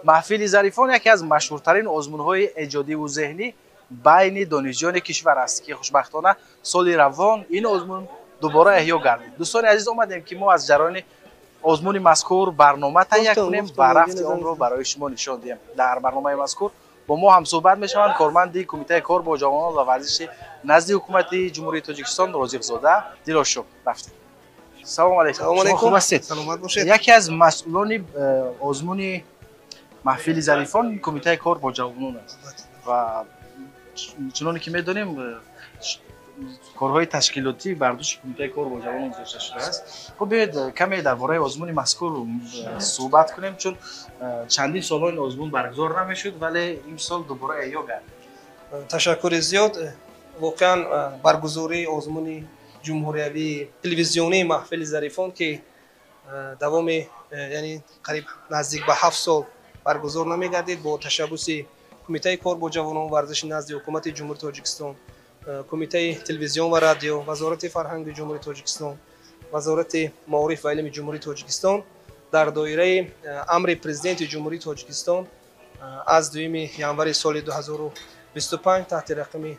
Маҳфили зарифон яке аз машҳуртарин озмунҳои эҷодиву зеҳнӣ байни донишҷӯёни кишвар аст, ки хушбахтона соли равон ин озмун дубора эҳё гардид. Дӯстони азиз, омадем, ки мо аз ҷараёни озмуни мазкур барнома таҳия кунем ва рафти онро барои шумо нишон диҳем. Дар барномаи мазкур бо мо ҳамсӯҳбат мешаванд корманди Кумитаи кор бо ҷавонон ва варзиши назди Ҳукумати Ҷумҳурии Тоҷикистон Розиқзода Дилошуб. Рафтем. Салому алейкум, шумо хуб ҳастед? Саломат бошед. Яке аз масъулони озмуни маҳфили зарифон Кумитаи кор бо ҷавонон аст ва чуноне ки медонем, корҳои ташкилотӣ бар дӯши Кумитаи кор бо ҷавонон гузошта шудааст. Хуб, биёед, каме дар бораи озмуни мазкур суҳбат кунем, чун чандин солҳо ин озмун баргузор намешуд, вале имсол дубора эҳё гардид. Ташаккури зиёд. Воқеан, баргузории озмуни ҷумҳуриявии телевизионии маҳфили зарифон, ки давоми, яъне қариб наздик ба 7 сол баргузор намегардид, бо ташаббуси Кумитаи кор бо ҷавонон варзиши назди Ҳукумати Ҷумҳурии Тоҷикистон, Кумитаи телевизион ва радио, Вазорати фарҳанги Ҷумҳурии Тоҷикистон, Вазорати маориф ва илми Ҷумҳурии Тоҷикистон дар доираи амри Президенти Ҷумҳурии Тоҷикистон аз 2 январи соли 2025 таҳти рақами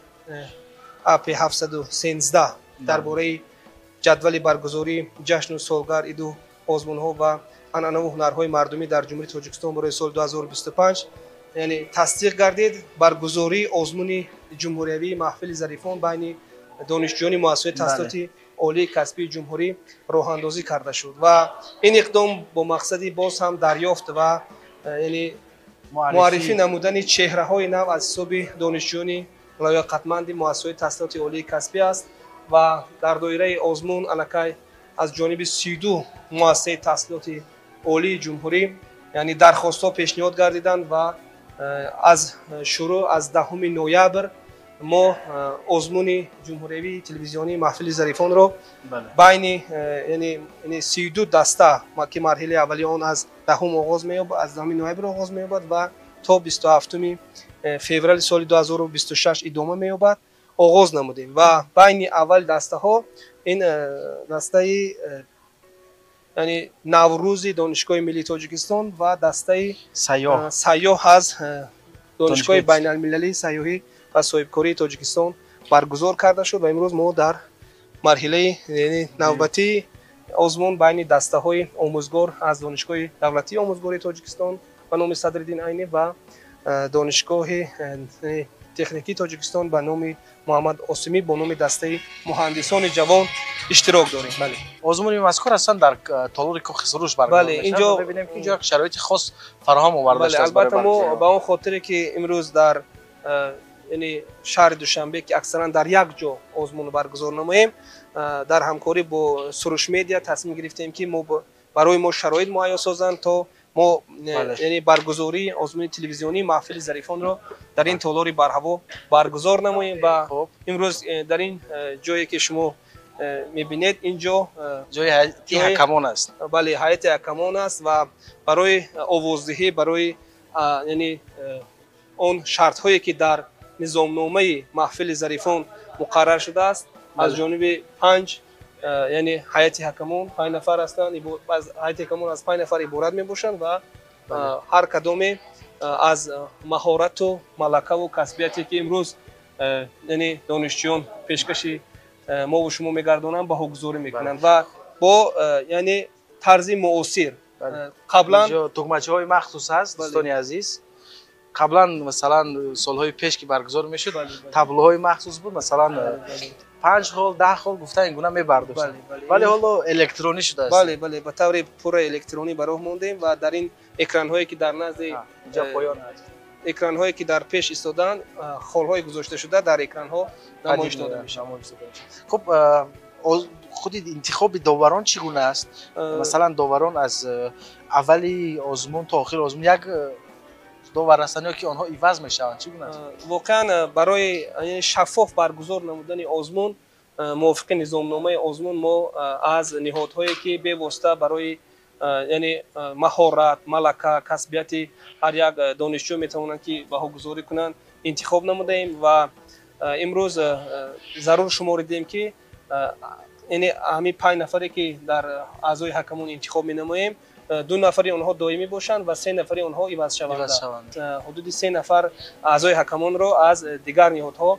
АП 713 дар бораи ҷадвали баргузории ҷашну солгард, иду озмунҳо ва анъанаву ҳунарҳои мардумӣ дар Ҷумҳурии Тоҷикистон барои соли 2025, яъне тасдиқ гардид, баргузории озмуни ҷумҳуриявии маҳфили зарифон байни донишҷӯёни муассисаҳои таҳсилоти олии касбии ҷумҳурӣ роҳандозӣ карда шуд. Ва ин иқдом бо мақсади боз ҳам дарёфт ва, яъне, муаррифӣ намудани чеҳраҳои нав аз ҳисоби донишҷӯёни лояқатманди муассисаҳои таҳсилоти олии касбӣ аст. Ва дар доираи озмун аллакай аз ҷониби 32 муассисаи таҳсилоти олии ҷумҳурӣ, яъне, дархостҳо пешниҳод гардиданд ва аз шурӯъ аз 10 ноябр мо озмуни ҷумҳуриявии телевизионии маҳфили зарифонро байни, яъне, 32 даста, ки марҳилаи аввали он аз 10 оғоз меёбад, аз 10 ноябр оғоз меёбад ва то 27 феврали соли 2026 идома меёбад, оғоз намудем. Ва байни аввали дастаҳо ин дастаи, яъне, Наврӯзи Донишгоҳи миллии Тоҷикистон ва дастаи Сайёҳ аз Донишгоҳи байналмилалии сайёҳӣ ва соҳибкории Тоҷикистон баргузор карда шуд. Ва имрӯз мо дар марҳилаи навбатии озмун байни дастаҳои омӯзгор аз Донишгоҳи давлатии омӯзгории Тоҷикистон ба номи Садриддин Айнӣ ва Донишгоҳи техникии Тоҷикистон ба номи Муҳаммад Осимӣ бо номи дастаи муҳандисони ҷавон иштирок дорем. Бале. Озмуни мазкур аслан дар толори Кохи Суруш баргузор мешавад. Инҷо мебинем, ки инҷо як шароити хос фароҳам оварда шудааст. Албатта, мо ба он хотире ки имрӯз дар, яъне, шаҳри Душанбе, ки аксаран дар як ҷо озмун баргузор намоем, дар ҳамкорӣ бо Суруш Медиа тасмим гирифтем, ки мо барои мо шароит муҳайё созанд, то мо, яъне, баргузории озмуни телевизионии маҳфили зарифонро дар ин толори барҳаво баргузор намоем. Ва имрӯз дар ин ҷое ки шумо мебинед, ин ҷо ҷои ҳайати ҳакамон аст. Бале, ҳайати ҳакамон аст ва барои овоздиҳӣ, барои, яъне, он шартҳое ки дар низомномаи маҳфили зарифон муқаррар шудааст, аз ҷониби панҷ, яъне, ҳайати ҳакамон панҷ нафар ҳастанд, ҳайати ҳакамон аз панҷ нафар иборат мебошанд ва ҳар кадоме аз маҳорату малакаву касбияте ки имрӯз, яъне, донишҷӯён пешкаши мову шумо мегардонанд, баҳогузорӣ мекунанд ва бо, яъне, тарзи муосир. Қаблан тугмачаҳои махсус ҳаст, дӯстони азиз. Қаблан, масалан, солҳои пеш ки баргузор мешуд, таблоҳои махсус буд, масалан, 5 хол, 10 хол гуфта, ин гуна мебардоштанд, вале ҳоло электронӣ шудааст. Бале, ба таври пурра электронӣ ба роҳ мондем ва дар ин экранҳое ки дар назди поён аст, экранҳое ки дар пеш истодаанд, холҳои гузошташуда дар экранҳо намоиш дода мешавад. Хуб, худи интихоби доварон чӣ гуна аст? Масалан, доварон аз аввали озмун то охири озмун як довар ҳастанд ё ки онҳо иваз мешаванд? Чӣ гуна аст? Воқеан, барои шаффоф баргузор намудани озмун, мувофиқи низомномаи озмун, мо аз ниҳодҳое ки бевосита барои, яъне, маҳорат, малака, касбияти ҳар як донишҷӯ метавонанд ки баҳогузорӣ кунанд, интихоб намудаем. Ва имрӯз зарур шуморидем, ки, яъне, ҳамин панҷ нафаре ки дар аъзои ҳакамон интихоб менамоем. 2 нафари онҳо доимӣ бошанд ва 3 нафари онҳо ивазшаванда. Ҳудуди 3 нафар аъзои ҳакамонро аз дигар ниҳодҳо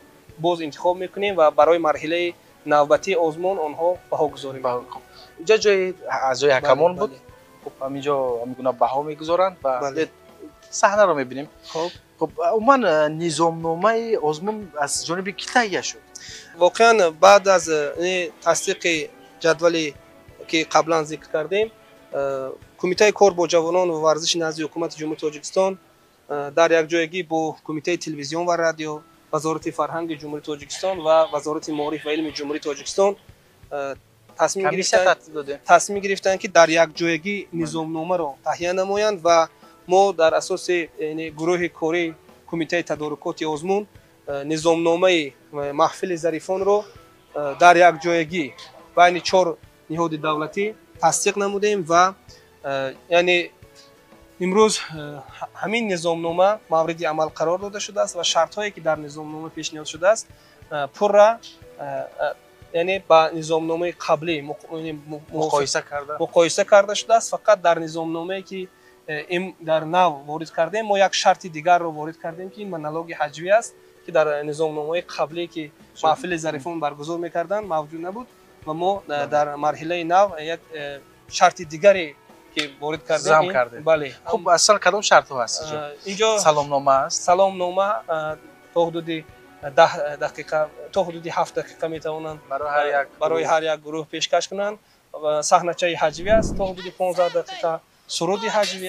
боз интихоб мекунем ва барои марҳилаи навбатии озмун онҳо баҳогузорӣ мекунем. Инҷо ҷои аъзои ҳакамон буд. Хуб, ҳаминҷо ҳамин гуна баҳо мегузоранд ва саҳнаро мебинем. Хуб, умуман низомномаи озмун аз ҷониби кӣ таҳия шуд? Воқеан баъд аз тасдиқи ҷадвале ки қаблан зикр кардем, Кумитаи кор бо ҷавонон ва варзиши назди Ҳукумати Ҷумҳурии Тоҷикистон дар якҷоягӣ бо Кумитаи телевизион ва радио, Вазорати фарҳанги Ҷумҳурии Тоҷикистон ва Вазорати маориф ва илми Ҷумҳурии Тоҷикистон тасмим гирифтанд, ки дар якҷоягӣ низомномаро таҳия намоянд ва мо дар асоси гурӯҳи кории Кумитаи тадорукоти озмун низомномаи маҳфили зарифонро дар якҷоягӣ байни 4 ниҳоди давлатӣ тасдиқ намудем ва яъне имрӯз ҳамин низомнома мавриди амал қарор дода шудааст ва шартҳое ки дар низомнома пешниҳод шудааст пурра яъне ба низомномаи қаблӣ муқоиса карда шудааст. Фақат дар низомномае ки дар нав ворид кардем, мо як шарти дигарро ворид кардем, ки ин монологи ҳаҷвӣ аст, ки дар низомномаи қаблӣ ки маҳфили зарифон баргузор мекарданд мавҷуд набуд ва мо дар марҳилаи нав як шарти дигаре ки ворид кардем. Бале. Хуб, аслан кадом шартҳо ҳаст инҷо? Саломнома аст. Саломнома то ҳудуди 10 дақиқа, то ҳудуди 7 дақиқа метавонанд барои ҳар як гурӯҳ пешкаш кунанд. Саҳначаи ҳаҷвӣ аст то ҳудуди 15 дақиқа, суруди ҳаҷвӣ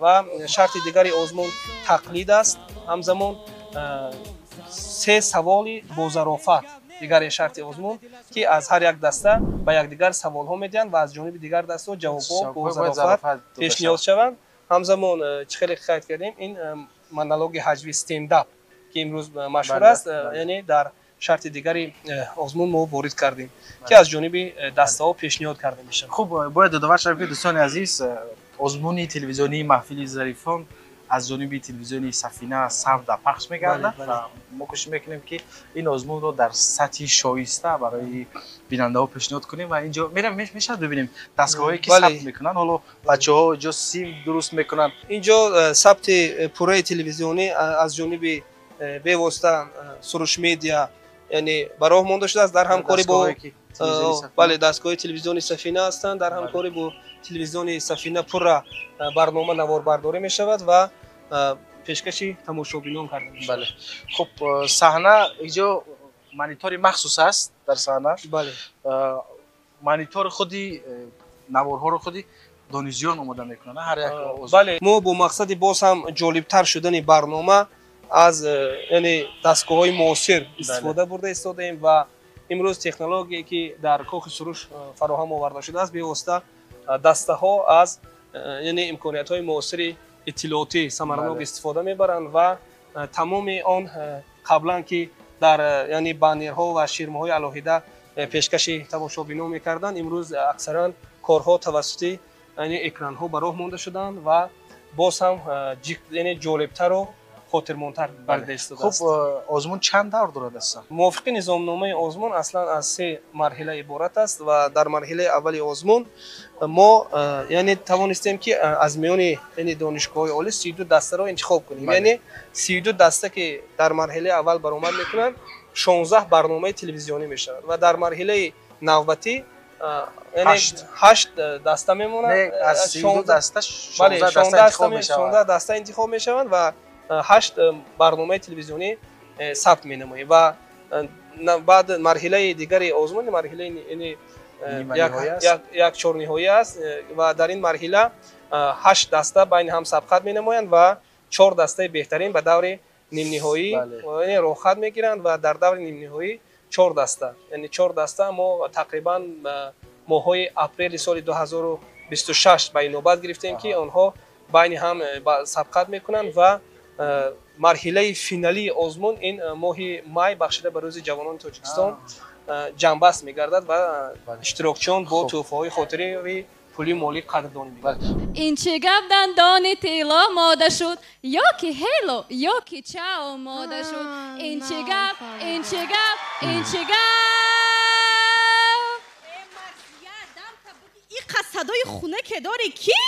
ва шарти дигари озмун тақлид аст. Ҳамзамон 3 саволи бозарофат дигари шарти озмун, ки аз ҳар як даста ба якдигар саволҳо медиҳанд ва аз ҷониби дигар дастаҳо ҷавобҳо бо зарофат пешниҳод шаванд. Ҳамзамон чӣ хеле қайд кардем, ин монологи ҳаҷви стендап ки имрӯз машҳур аст, яъне дар шарти дигари озмун мо ворид кардем, ки аз ҷониби дастаҳо пешниҳод карда мешавад. Хуб, бояд ёдовар шавем, ки дӯстони азиз, озмуни телевизионии маҳфили зарифон аз ҷониби телевизиони Сафина савда пахш мегардад ва мо кӯшиш мекунем, ки ин озмунро дар сатҳи шоиста барои бинандаҳо пешниҳод кунем ва инҷо мешавад бибинем дастгоҳҳое ки сабт мекунанд. Ҳоло бачаҳо инҷо сим дуруст мекунанд. Инҷо сабти пурраи телевизионӣ аз ҷониби бевосита Суруш Медиа яъне ба роҳ монда шудааст дар ҳамкорӣ бо бале, дастгоҳи телевизиони Сафина ҳастанд. Дар ҳамкорӣ бо телевизиони Сафина пурра барнома наворбардорӣ мешавад ва пешкаши тамошобинон карда мешавад. Бале. Хуб, саҳна инҷо монитори махсус аст дар саҳна. Бале. Монитори худи наворҳоро худи донишҷӯён омода мекунанд, ҳар як. Бале, мо бо мақсади боз ҳам ҷолибтар шудани барнома аз яъне дастгоҳҳои муосир истифода бурда истодаем ва имрӯз технологие ки дар Кохи Суруш фароҳам оварда шудааст, бевосита дастаҳо аз яъне имкониятҳои муосири иттилоотӣ самаранок истифода мебаранд ва тамоми он қаблан ки дар яъне баннерҳо ва ширмаҳои алоҳида пешкаши тамошобинон мекарданд, имрӯз аксаран корҳо тавассути яъне экранҳо ба роҳ монда шуданд ва боз ҳам яъне ҷолибтару хотирмонтар гардида истодааст. Хуб, озмун чанд давр дорад аслан? Мувофиқи низомномаи озмун аслан аз 3 марҳила иборат аст ва дар марҳилаи аввали озмун мо яъне тавонистем, ки аз миёни яъне донишгоҳҳои олӣ 32 дастаро интихоб кунем. Яъне 32 даста ки дар марҳилаи аввал баромад мекунанд, 16 барномаи телевизионӣ мешавад ва дар марҳилаи навбатӣ яъне 8 даста мемонад. Аз 32 даста 16 даста интихоб мешаванд ва 8 барномаи телевизионӣ сабт менамоем ва баъд марҳилаи дигари озмун марҳилаи як чорниҳоӣ аст ва дар ин марҳила 8 даста байни ҳам сабқат менамоянд ва 4 дастаи беҳтарин ба даври нимниҳоӣ роҳхат мегиранд ва дар даври нимниҳоӣ 4 даста, яъне 4 даста мо тақрибан моҳҳои апрели соли 2026 ба инобат гирифтем, ки онҳо байни ҳам сабқат мекунанд ва марҳилаи финалии озмун ин моҳи май бахшида ба рӯзи ҷавонони Тоҷикистон ҷамъбаст мегардад ва иштирокчиён бо тӯҳфаҳои хотиравӣ, пули молӣ қадрдонӣ мегарданд. Ин чӣ гап, дандони тилло мода шуд, ё ки ҳело, ё ки чао мода шуд. Ин чӣ гап, ин чӣ гап, ин чӣ гап? Иқа садои хунаке дорӣ ки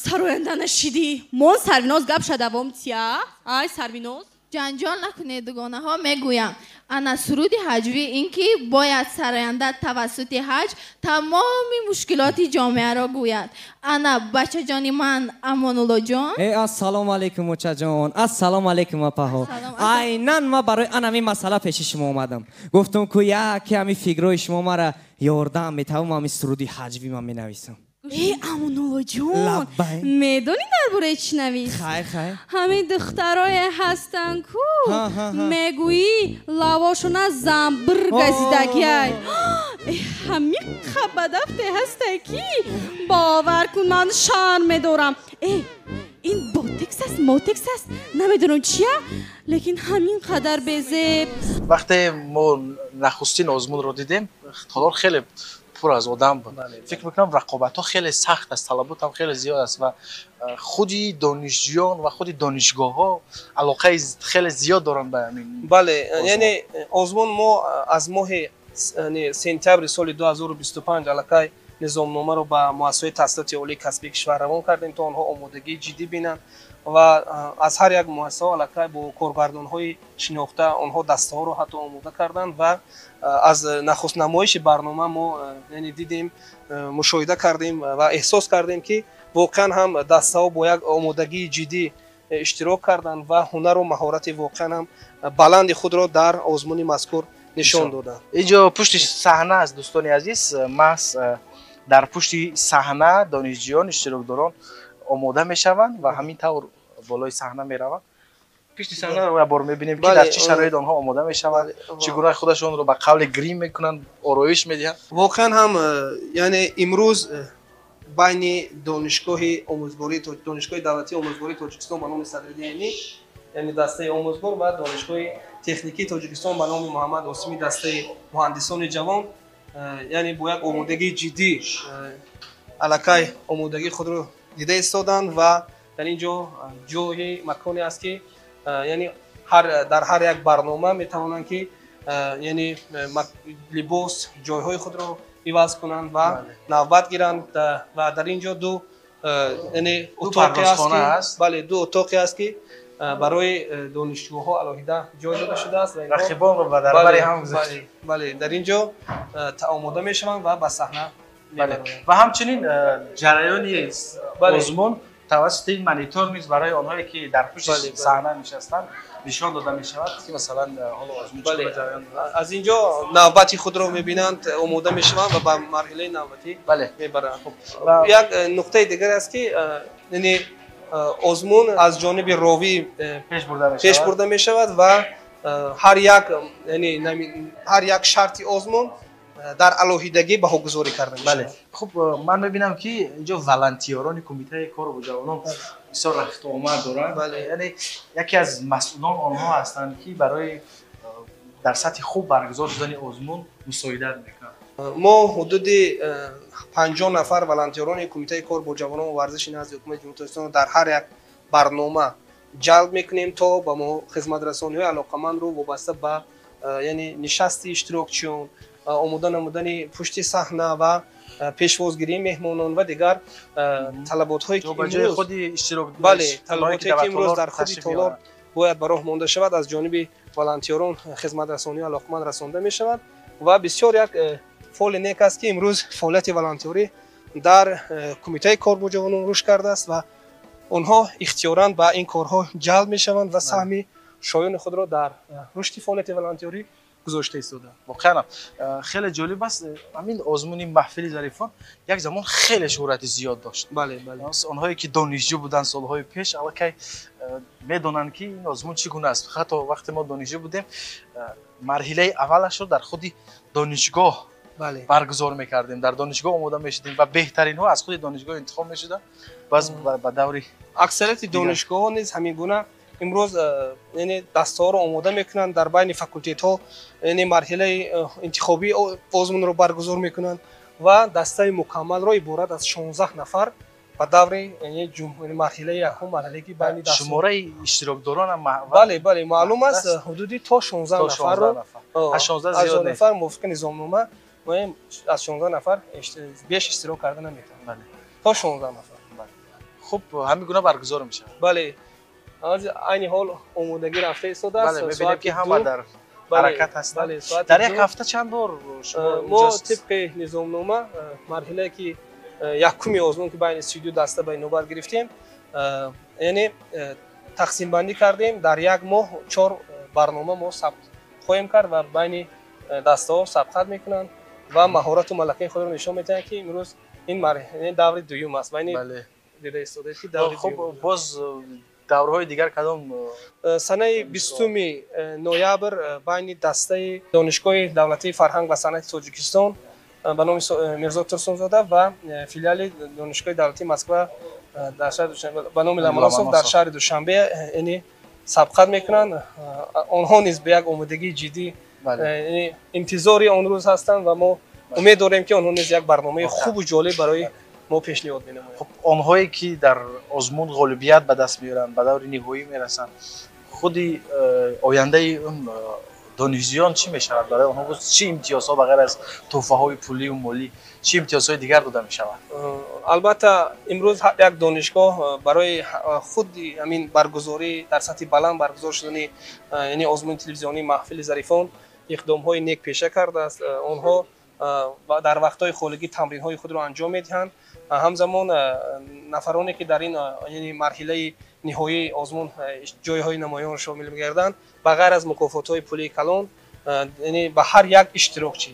сароянда нашидӣ. Мон Сарвиноз гап шадавом тия. Ай Сарвиноз. Ҷанҷол накунед, дугонаҳо, мегӯям. Ана суруди ҳаҷвӣ ин ки бояд сароянда тавассути ҳаҷв тамоми мушкилоти ҷомеаро гӯяд. Ана бачаҷони ман Амонуллоҷон. Э, ассалому алайкум, очаҷон, ассалому алайкум, апаҳо. Айнан ман барои ан ҳамин масъала пеши шумо омадам. Гуфтам ку яке ҳамин фикрҳои шумо мара ёрдам метавон, ҳамин суруди ҳаҷвӣ ман менависам. Э, Амонуллоҷон, медонӣ дар бораи чӣ навис? Хайр, хайр. Ҳамин духтарое ҳастанд ку, мегӯӣ лавошона замбир газидагиай. Ҳамин қабадафте ҳасте ки бовар кун, ман шарм медорам. Э, ин ботекс аст, мотекс аст, намедонам чия, лекин ҳамин қадар безеб. Вақте мо нахустин озмунро дидем, толор хеле пур аз одам буд. Фикр мекунам, рақобатҳо хеле сахт аст, талабот ҳам хеле зиёд аст ва худи донишҷӯён ва худи донишгоҳҳо алоқаи хеле зиёд доранд ба ҳамин. Бале, яъне озмун мо аз моҳи сентябри соли 2025 аллакай низомномаро ба муассисаҳои таҳсилоти олии касбии кишвар равон кардем, то онҳо омодагии ҷиддӣ бинанд ва аз ҳар як муассисаҳо аллакай бо коргардонҳои шинохта онҳо дастаҳоро ҳатто омода карданд ва аз нахуст намоиши барнома мо яъне дидем, мушоҳида кардем ва эҳсос кардем, ки воқеан ҳам дастаҳо бо як омодагии ҷиддӣ иштирок карданд ва ҳунару маҳорати воқеан ҳам баланди худро дар озмуни мазкур нишон доданд. Инҷо пушти саҳна аст, дӯстони азиз, маҳз дар пушти саҳна донишҷӯён, иштирокдорон омода мешаванд ва ҳамин тавр болои саҳна мераванд. Пишти саҳнаро як бор мебинем, ки дар чӣ шароит онҳо омода мешаванд, чӣ гуна худашонро ба қавли грим мекунанд, ороиш медиҳанд. Воқеан ҳам, яъне имрӯз байни донишгоҳи омӯзгории Донишгоҳи давлатии омӯзгории Тоҷикистон ба номи Садриддин Айнӣ, яъне дастаи омӯзгор, ва Донишгоҳи техникии Тоҷикистон ба номи Муҳаммад Осимӣ, дастаи муҳандисони ҷавон, яъне бо як омодагии ҷиддӣ аллакай омодагии худро дида истоданд ва дар ин ҷо ҷои маконе аст, ки яъне дар ҳар як барнома метавонанд, ки яъне либос, ҷойҳои худро иваз кунанд ва навбат гиранд. Ва дар ин ҷо ду яъне утоқе аст, бале, ду утоқе аст, ки барои донишҷӯҳо алоҳида ҷой дода шудааст. Рақибонро ба дарбари ҳам. Бале, дар ин ҷо омода мешаванд ва ба саҳна. Ва ҳамчунин ҷараёни озмун тавассути монитор низ барои онҳое, ки дар пушти саҳна нишастанд, нишон дода мешавад, ки масалан ҳоло озмун чӣ гуна ҷараён дорад. Аз ин ҷо навбати худро мебинанд, омода мешаванд ва ба марҳилаи навбатӣ мебаранд. Як нуқтаи дигар аст, ки яъне озмун аз ҷониби ровӣ пеш бурда мешавад ва ҳар як, яъне ҳар як шарти озмун дар алоҳидагӣ баҳогузорӣ карда мешавад. Хуб, ман мебинам, ки инҷо волонтиёрони Кумитаи кор бо ҷавонон бисёр рафтуомад доранд, яъне яке аз масъулон онҳо ҳастанд, ки барои дар сатҳи хуб баргузор шудани озмун мусоидат мекунанд. Мо ҳудуди 50 нафар волонтиёрони Кумитаи кор бо ҷавонон ва варзиши назди Ҳукумати Ҷумҳурии Тоҷикистон дар ҳар як барнома ҷалб мекунем, то ба мо хизматрасониҳои алоқамандро вобаста ба яъне нишасти иштирокчиён, омода намудани пушти саҳна ва пешвозгирии меҳмонон ва дигар талаботҳое бале, талаботе ки имрӯз дар худи толор бояд ба роҳ монда шавад, аз ҷониби волонтиёрон хизматрасонии алоқаманд расонда мешавад. Ва бисёр як фоли нек аст, ки имрӯз фаъолияти волонтиёрӣ дар Кумитаи кор бо ҷавонон рушд кардааст ва онҳо ихтиёран ба ин корҳо ҷалб мешаванд ва саҳми шоёни худро дар рушди фаъолияти волонтиёрӣ гузошта истодаанд. Воқеан хеле ҷолиб аст. Ҳамин озмуни маҳфили зарифон як замон хеле шӯҳрати зиёд дошт. Бале, бале. Онҳое ки донишҷӯ буданд солҳои пеш, аллакай медонанд, ки ин озмун чӣ гуна аст. Ҳатто вақте мо донишҷӯ будем, марҳилаи аввалашро дар худи донишгоҳ баргузор мекардем, дар донишгоҳ омода мешудем ва беҳтаринҳо аз худи донишгоҳ интихоб мешуданд, баъз ба даври Аксарияти донишгоҳҳо низ ҳамин гуна имрӯз яъне дастаҳоро омода мекунанд, дар байни факултетҳо яъне марҳилаи интихобии озмунро баргузор мекунанд ва дастаи мукаммалро иборат аз 16 нафар ба даври марҳилаи якум, марҳилае ки байни шумораи иштирокдорон. Бале, бале, маълум аст, ҳудуди то 16 нафарро, аз 16 нафар мувофиқи низомнома Аз 16 нафар беш иштирок карда наметавонанд. То 16 нафар. Хуб, ҳамин гуна баргузор мешавад. Бале, айни ҳол омодагӣ рафта истодааст. Бале, мебинем ки ҳама дар ҳаракат ҳастанд. Дар як ҳафта чанд бор шумо? Мо тибқи низомнома марҳилае ки якуми озмун ки байни 32 даста ба навбат гирифтем, яъне тақсимбандӣ кардем, дар як моҳ 4 барнома мо сабт хоҳем кард ва байни дастаҳо сабқат мекунанд ва маҳорату малакаи худро нишон медиҳанд, ки имрӯз ин марҳилаи даври дуюм аст. Байни дида истодаед ки даври дуюм. Боз даврҳои дигар кадом? Санаи 20 ноябр байни дастаи Донишгоҳи давлатии фарҳанг ва санъати Тоҷикистон ба номи Мирзо Турсунзода ва филиали Донишгоҳи давлатии Москва дар шаҳри Душанбе ба номи Ломоносов дар шаҳри Душанбе яъне сабқат мекунанд. Онҳо низ ба як омодагии ҷиддӣ интизори он рӯз ҳастанд ва мо умед дорем, ки онҳо низ як барномаи хубу ҷолиб барои мо пешниҳод менамоянд. Хуб, онҳое ки дар озмун ғолибият ба даст меоранд, ба даври ниҳоӣ мерасанд, худи ояндаи он донишҷӯён чӣ мешавад? Барои онҳо чӣ имтиёзҳо ба ғайр аз тӯҳфаҳои пулию молӣ, чӣ имтиёзҳои дигар дода мешавад? Албатта, имрӯз ҳар як донишгоҳ барои худи ҳамин баргузорӣ дар сатҳи баланд баргузор шудани яъне озмуни телевизионии маҳфили зарифон иқдомҳои нек пеша кардааст. Онҳо дар вақтҳои холигӣ тамринҳои худро анҷом медиҳанд. Ҳамзамон нафароне ки дар ин яъне марҳилаи ниҳоии озмун ҷойҳои намоён шомил мегарданд, ба ғайр аз мукофотҳои пулии калон, яъне ба ҳар як иштирокчӣ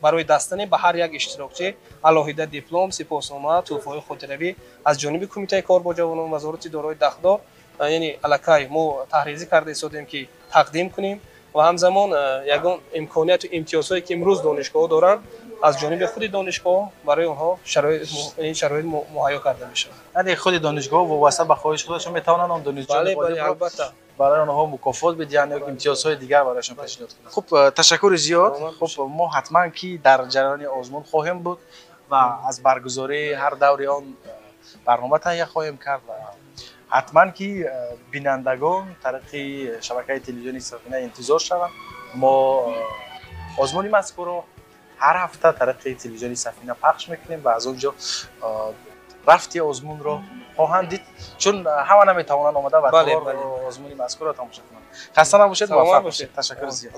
барои дастане ба ҳар як иштирокчӣ алоҳида диплом, сипоснома, тӯҳфаҳои хотиравӣ аз ҷониби Кумитаи кор бо ҷавонон, Вазорати дорои дахлдор яъне аллакай мо таҳризӣ карда истодем, ки тақдим кунем ва ҳамзамон ягон имконияту имтиёзҳое ки имрӯз донишгоҳҳо доранд, аз ҷониби худи донишгоҳ барои онҳо шароит муҳайё карда мешавад. Яъне худи донишгоҳ вобаста ба хоҳиши худашон метавонанд он донишҷӯёни албатта барои онҳо мукофот бидиҳанд ё имтиёзҳои дигар барояшон пешниҳод кунанд. Хуб, ташаккури зиёд. Хуб, мо ҳатман ки дар ҷараёни озмун хоҳем буд ва аз баргузории ҳар даври он барнома таҳия хоҳем кард ва ҳатман ки бинандагон тариқи шабакаи телевизиони Сафина интизор шаванд. Мо озмуни мазкурро ҳар ҳафта тариқи телевизиони Сафина пахш мекунем ва аз он ҷо рафти озмунро хоҳанд дид, чун ҳама наметавонанд омада ва озмуни мазкурро тамошо кунанд. Хаста набошед, муваффақ бошед. Ташаккури зиёд.